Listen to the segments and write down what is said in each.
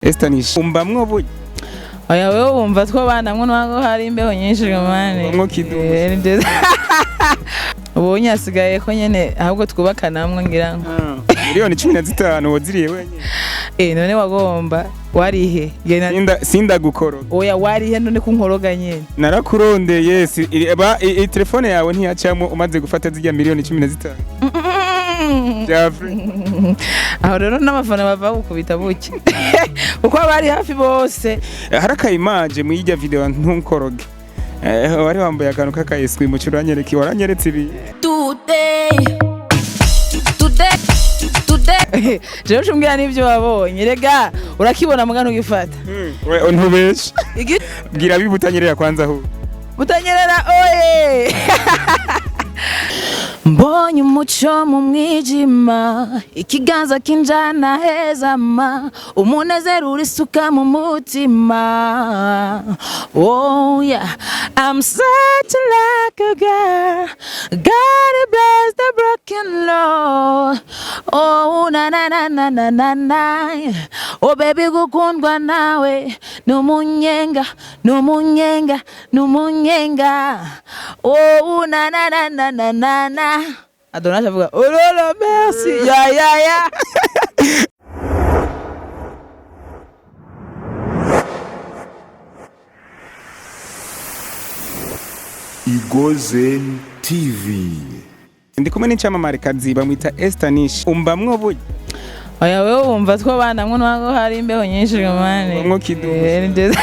Esther Nish, umbamwo burya? Oya, wewe wumva twobanamwo nubwo hari imbeho nyinshi mani. Ubamwo kidumu. Eh, ni byiza. Ubonye hasigaye ko nyene ahubwo twubakanamwo ngira ngo. 15 miliyoni waziriye wenyine? Eh, none wagomba warihe? Sindagukoroga. Oya, warihe none kunkoroga nyene? Narakurondeye, telefone yawe ntiyacamo umaze gufata zirya 15 miliyoni bya free. Aho rero n'abafana bava gukubita buke kuko abari hafi bose. Hari aka image mu yirya video ntukoroge. Wari wambaye akantu k'akayeswi mu uranyereka, waranyeretse ibi. Today, today, today. Jewe ucumbwira n'ivyo wabonye, rega urakibona muga ntugifata. We ntubeshe. Bwira abibutanyerera kwanza aho. Butanyerera oye! Mbonye umuco mu mwijima, ikiganza kinjana heza ma, umunezero urisuka mu mutima. Oh yeah, I'm such like a girl. God bless the broken Lord. Oh na na na na na na na. Oh baby, gukundwa nawe numunyenga, numunyenga, numunyenga. Oh na na na na na na na. Adonaje avuga oh là là, merci, ya ya ya. Igozen TV. Ndi kumwe n'icyamamarekazi bamwita Esther Nish. Umbamwo burya? Oya, wewe wumva twobanamwo nubwo hari imbeho nyinshi mani. Ubamwo kidumu. Eh, ni byiza.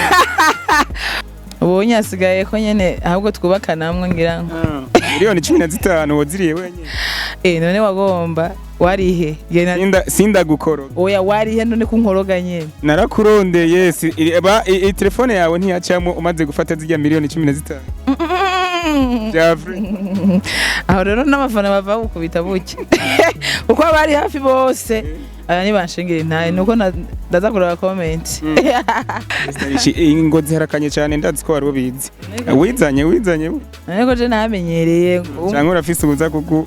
Ubonye hasigaye ko nyene ahubwo twubakanamwo ngira ngo. 15 miliyoni waziriye wenyine? Eh, none wagomba warihe? Sindagukoroga. Oya, warihe none kunkoroga nyene? Narakurondeye, telefone yawe ntiyacamo umaze gufata zirya 15 miliyoni bya free. Aho rero n'abafana bava gukubita buke kuko abari hafi bose aya nibanshingira intahe nuko ndaza kureba comment. Esther Nish, ingozi harakanye cyane, ndazi ko wari ubizi, wizanye wizanye. None ko je namenyereye. Cyangwa urafise ubuza kuku?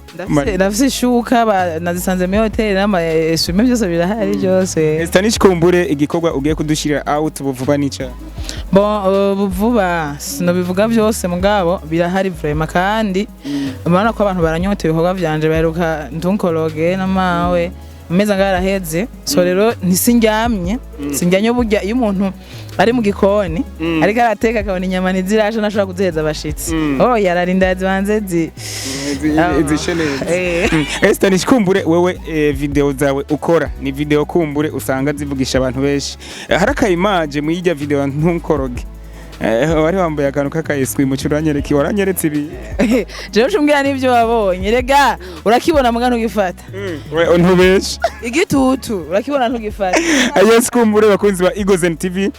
Ndafise ishuka nazisanze muri hoteli n'ama esume byose birahari byose. Esther Nish, kumbure igikorwa ugiye kudushirira out buvuba nica? Bon, vuba sinobivuga byose, mugabo birahari vraiment, kandi urabona ko abantu baranyota ibikorwa vyanje. Baheruka ntunkoroge n'amawe amezi angahe araheze, so rero ntisindyamye, sindyamye. Burya iyo umuntu ari mu gikoni ariko arateka akabona inyama ntizirasha, ntashobora kuzihereza abashitsi. Oh, yararinda zibanze zi Izishe neza. Eh. Esther Nish, kumbure wewe video zawe ukora ni video kumbure usanga zivugisha abantu benshi. Hari aka image mu yirya video ntukoroge. Wari wambaye akantu k'akayeswi mu uranyereka, waranyeretse ibi. Jewe ucumbwira n'ivyo wabonye, rega urakibona muga ntugifata. We ntubeshe. Igitutu urakibona ntugifata. Yes, kumbure bakunzi ba Igozen TV,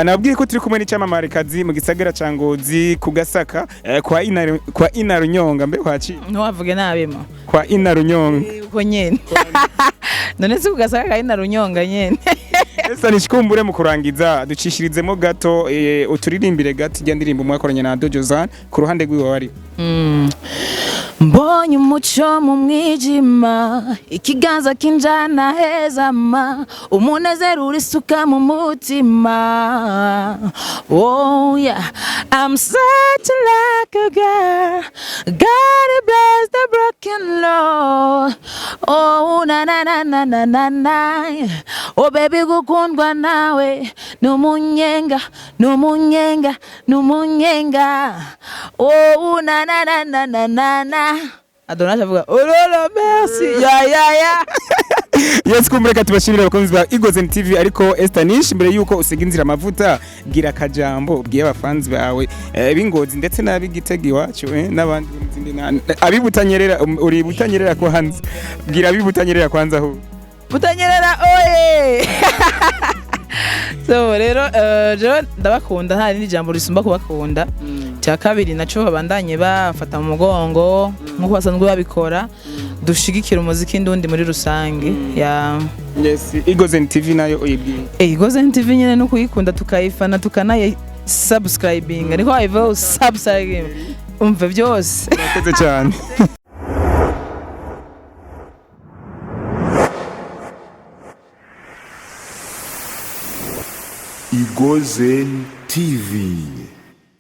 nabwiye ko turi kumwe n'icyamamarekazi mu gisagara ca Ngozi ku Gasaka, kwa Ina Runyonga mbe kwaci? Ntiwavuge nabimo. Kwa Ina Runyonga. Uko nyene none si kugasaka kari na runyonga nyene. Esther Nish, kumbure mu kurangiza ducishirizemo gato, uturirimbire gato ijya ndirimbo mwakoranye na Dojo Zan ku ruhande rwiwe wari. Mbonye umuco mu mwijima, ikiganza kinjana heza ma, umunezero urisuka mu mutima. Oh yeah, I'm such like a girl. God bless the broken Lord. Oh na na na na na na na. Oh baby, gukundwa nawe numunyenga, numunyenga, numunyenga. Oh na na na na na na na. Adonaje avuga oh là là, merci, ya ya ya. Yes, kumbure reka tubashimire abakunzi ba Igozen TV, ariko Esther Nish, mbere yuko usiga inzira amavuta, gira akajambo ubwiye abafanzi bawe b'Ingozi ndetse n'ab'Igitega iwacu, n'abandi bo mu zindi ntara. Abibutanyerera, uri Butanyerera kwanza, bwira abibutanyerera kwanza aho. Butanyerera oye! So rero jewe ndabakunda, nta rindi jambo risumba kubakunda. Cya kabiri naco, babandanye bafata mu mugongo nk'uko basanzwe babikora, dushigikira umuziki ndundi muri rusange ya. Yes, Igozen TV nayo uyibwiye? Igozen TV nyene no kuyikunda, tukayifana, tukanayi subscribing, ariko wayivaho subscribing umve byose. Urakoze cyane. Eagles TV.